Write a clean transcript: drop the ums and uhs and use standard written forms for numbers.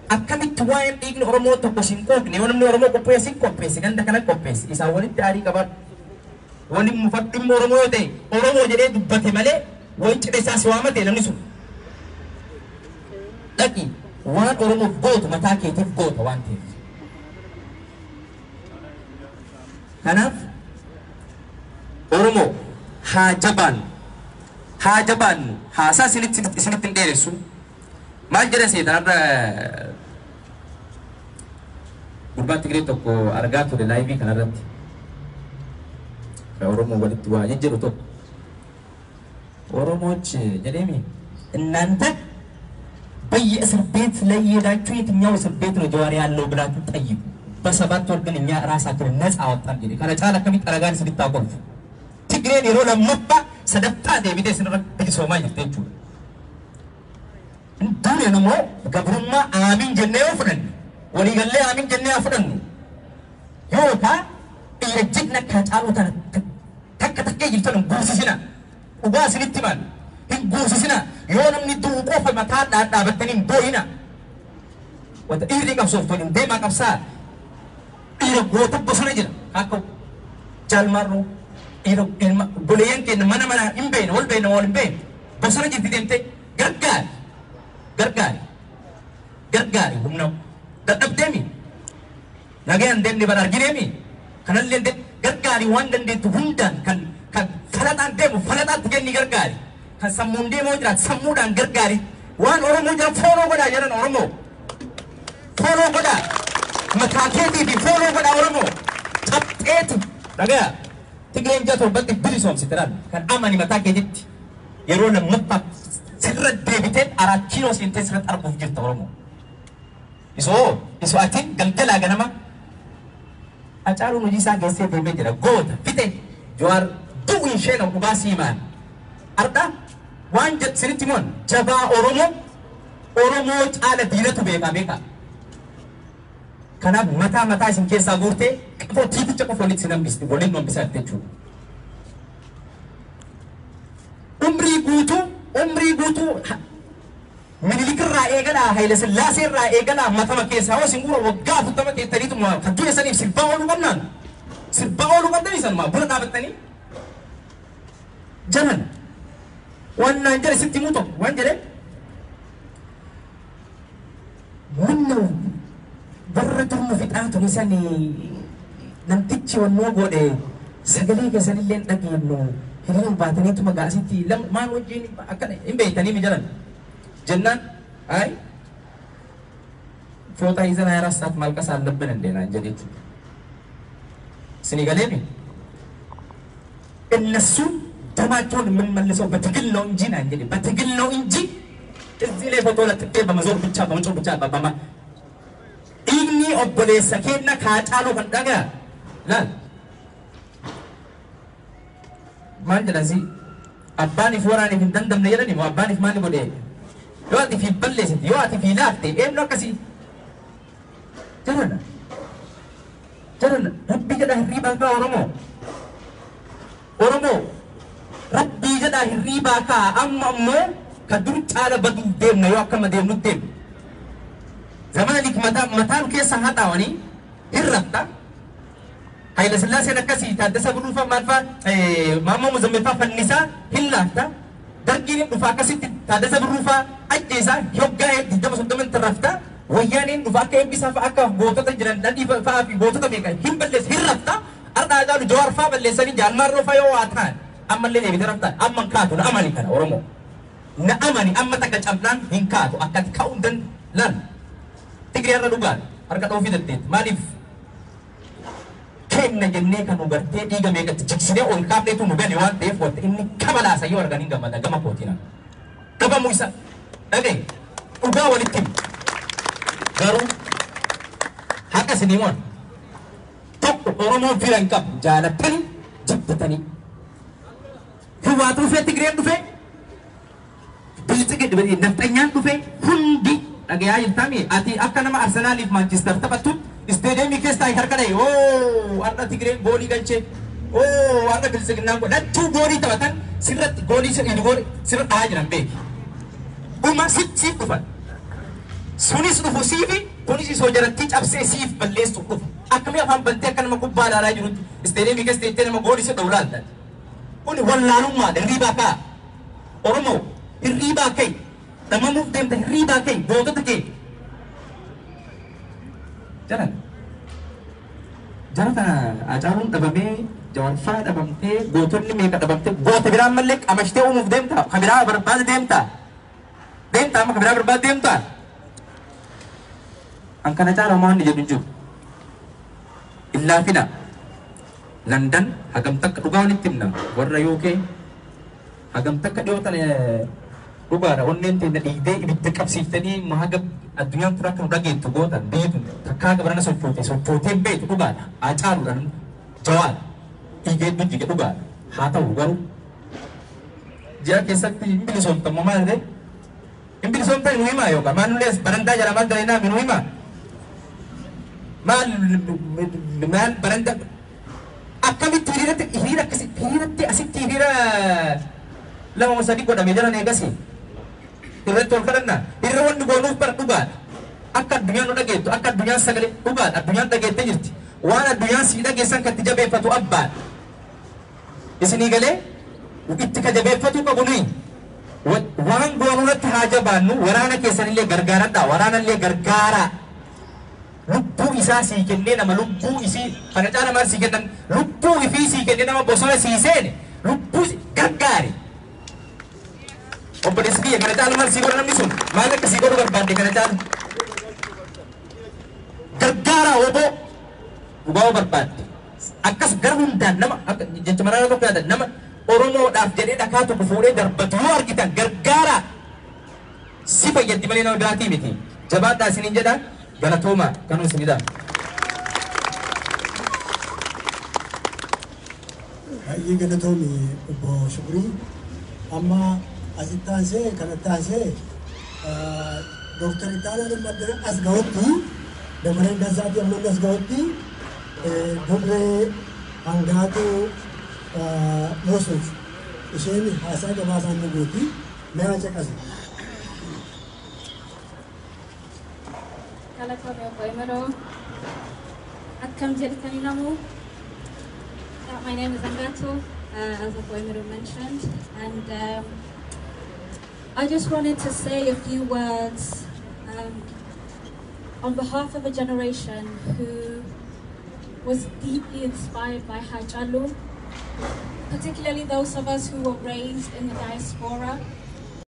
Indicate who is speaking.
Speaker 1: Akkamitti waa'een dhiigni Oromoo tokko sin quuqne yoo namni Oromoo qopheesse sin qopheesse ganda kana qopheesse isaan walitti aarii qabaadhu. Waliin mufadhu dhimma Oromoo yoo ta'e Oromoo jedhee dubbate malee wayi cidha isaa si waamate namni sun. Dhaqi waan Oromoof gootu mataa keetiif goota waan ta'eef. Kanaaf Oromoo haa jabaannu haa jabaannu haasaa isinitti isinitti hin dheeressu. Maal jedha seetan har'a gurbaan Tigree tokko argaa ture laayivii kanarratti. Kan Oromoo walitti waa jejjedhu tokko. ኦሮሞዎች ጀዴሚ እናንተ በየእስር ቤት ላይ የሄዳችሁ የትኛው እስር ቤት ነው ጀዋር ያለው ብላችሁ ጠይቁ። በሰባት ወር ግን እኛ ራሳችንን ነፃ አወጣን። ጀዴ ከነ ጫላ ከሚ ጠረጋን ስልታቆልፉ ትግሬን የሮ ለመባ ሰደፋ deebitee isinirra bilisoomaa jirti jechuudha. Duun immoo gabrummaa aamiin jennee yoo fudhanne waliigallee aamiin jennee haa fudhannu yookaan dhiira jigna akka caaluu tana takka takkee jirtu hin guursisina. Dhugaa isinitti himan hin guursisina. Yoo namni du'u qofa mataa dhaabattanii hin boo'ina. Wanta dhiirri qabsoof tolu deemaa qabsaa dhiira goota bosona jira akka jaalmarroo dhiira ilma goleeyyan keenya mana mana hin beekne wal beekne wal hin beekne bosona jirti deemtee gargaari gargaari gargaari humna dadhabdeemi nagayaan deemne bara argineemi kanallee gargaari waan dandeettu hundaan kan kan falaxaan deemu falaxaatti kenni gargaari kan sammuun deemoo jiraatu sammuudhaan gargaari waan Oromoo jiran fooloo godhaa jedhan Oromoo fooloo godhaa mataa keetii fi fooloo godhaa Oromoo cabxeeti dhagaya Tigreen ji'a torbatti bilisoomsite laal kan amani mataa keetitti yeroo lammaffaaf sirra deebitee araa kiiloo seentee sirratti arguuf jirta Oromoo. Isoo isoo atiin galgalaa ganama Hacaaluun hojii isaa geessee deemee jira goota fixe Jawaar du'u hin sheena dhugaa siimaan. Arda waan jedhu sinitti moon jabaa Oromoo Oromoo caala diinatu beekaa beekaa. Kanaaf mataa mataa isin keessaa guurtee qafoo tiiticha qofa walitti isin hambisti waliin nu hambisaa jechuudha. Umrii guutuu umrii guutuu Minilik irraa eegalaa Haayile Sillaasee irraa eegalaa matama keessaa hoo isin guura waggaa 40 teettaniitu kan du'e saniif sirbaa ooluu qabnaan sirbaa ooluu qabdanii sanumaa buna dhaabattanii jalan waan naan jedhe sitti himuu tokko waan jedhe ምነው warra dur nu fixaa ture sani namtichi wannoo godhe sagalee keessanillee hin dhageenyu hiriira baataniituma gaasitti maal wajjin akkana hin beektanii mi jedhan jennaan አይ ፎጣ ይዘን 24 ሰዓት ማልቀስ አለብን እንዴ naan jedhe jechuudha. Isinii galeemi እነሱ ደማቸውን የምንመልሰው በትግል ነው እንጂ naan jedhe በትግል ነው እንጂ እዚህ ላይ ፎቶ ለጥፌ በመዞር ብቻ በመጮህ ብቻ ባባማ dhiigni obboleessa keenya kaacaaluu kan dhagaa laal maal jedhan si abbaaniif waraaniif hin dandamne jedhani moo abbaaniif maali godhe yoo ati fi balleessite yoo ati fi laafte eenyu akkasii jarana jarana rabbi jedha hirriibaa kaa Oromoo Oromoo rabbii jedha hirriibaa kaa amma ammoo ka dur caala baduuf deemna yoo akkama deemnutti deemna. Zamana mataa mataan keessa haxaawanii hin rafta. Haayile Sillaaseen akkasii Taaddasa Birruu maal fa'aa Maammoo Muzammil fa'aa fannisaa hin laafta. Dargiin dhufa akkasitti Taaddasa Birruu fa'aa ajjeesaa hoggaa 20 30 rafta. Wayyaaneen dhufa akka eebbisaa fa'aa akka gootota jiran dhadhii fa'aa fi gootota meeqa hin balleessa hin rafta. Har'a Haacaaluu Jawaar fa'aa balleessanii Jaalmaarroo fa'aa yoo waa ta'an ammallee deebitee rafta. Amma hin kaatu na amani kana Oromoo. Na amani amma takka cabnaan hin kaatu akkati ka'uu hin danda'an. Tigree irra dhugaan harka dhoofii dandeetti. Maaliif kenna jennee kan nu gartee dhiiga meeqatti jigsinee ol kaafneetu nu gane waan ta'eef wanta inni kabalaasa yoo argan hin gammada gama kootiin. Dhabamuu isa dhagaye dhugaa walitti himu. Garuu haqa isinii moon tokko Oromoon fira hin qabu jaalattanii jibbatanii. Hiwaatu dhufee Tigreen dhufee bilxiginnaan nafxanyaan dhufee hundi dhagayaa jirtami ati akka nama Arsenaaliif Maanchister taphattu isteediyeemii keessa taa'ee harka dhahe oo har'a Tigreen goolii galchee oo har'a bilxiginnaan lachuu goolii taphatan sirratti goolii sirra dhahaa jiran beeki. Dhuma siif dhufan. Sunis dhufu siifi kunis isoo jarattii cabsee siif balleessuuf dhufu. Akkamii afaan bantee akka nama kubbaa ilaalaa jirutti isteediyeemii keessa teettee nama goolii si dha'u laalta. Kuni wallaalummaadha, hirriibaa ka'a. Oromoo, hirriibaa ka'i. Dhamamuuf deemta, hirriibaa ka'i, gootota kee. Jaran. Jara tana Hacaaluun dhabamee, Jawaarfaa dhabamtee, gootonni meeqa dhabamtee, goota biraan mallee qamashtee uumuuf deemta, ka biraa barbaada deemta. Deemta amma ka biraa barbaada deemta. An kana caala homaa inni jedhu hin jiru. Illaafina. London hagam takka dhugaa walitti himna, warra UK hagam takka dhiyoo tana dhugaadha onneen teenya dhiigdee ibidda qabsiiftanii haga addunyaan tun akka nu dhageettu gootan. Biyyi tun takkaa gabarana sochoote sochootee hin beektu dhugaadha. Hacaaluudhaan Jawaar dhiigee hedduu jige dhugaadha. Haa ta'u garuu ji'a keessatti hin bilisoomtammoo maal ta'e hin bilisoomtan nu himaa, yookaan maal nullee barandaa jala maal dalaynaa nu himaa, maal maal barandaa akkamitti hiriiratti hiriira akkasi hiriiratti asitti hiriira lama sadi godhame jaran eegasi irratti ol kadhanna. Hiriira wanni goonuuf bara dhugaadha, akka addunyaan nu dhageettu, akka addunyaan sagalee dhugaadha. Addunyaan dhageettee jirti. Waan addunyaan sii dhageessan kan itti jabeeffatu abbaadha. Isinii galee itti ka jabeeffatu qabu nuyi waan goonuu irratti haa jabaannu. Waraana keessanillee gargaaradha, waraanallee gargaaraa. Lubbuu isaa sii kennee nama lubbuu isii kana caala maal sii kennan? Lubbuu ifii sii kennee nama bosona sii seene lubbuu gargaari. Obboleessi kiyya, kana caala maal sii godha namni sun? Maal akka sii godhu barbaadde kana caala? Gargaaraa oboo dhugaa barbaadde. Akkas gara hundaan nama jecha maraara tokko yaada nama Oromoodhaaf jedhee dhakaa tokko fuudhee darbatu yoo argitan gargaaraa. Si fayyaddi malee nama biraatii miti. Jabaadhaa isiniin jedha. Galatooma, kanuu isinidha.
Speaker 2: Baay'ee galatoomi, obbo Shukrii. Amma asitti aansee kanatti aansee Dooktar Ittaanaa Lammadda as gahutti, dabareen Gazzaatii amma as gahutti, Dubree Hangaatu Yusuf isheen haasaa gabaabaan nu gooti. Mee haa caqasu.
Speaker 3: Galatoomi, obbo Emiroo. Akkam jirtanii namu? My name is Angatu, as obbo Emiru mentioned, and I just wanted to say a few words on behalf of a generation who was deeply inspired by Hachalu, particularly those of us who were raised in the diaspora.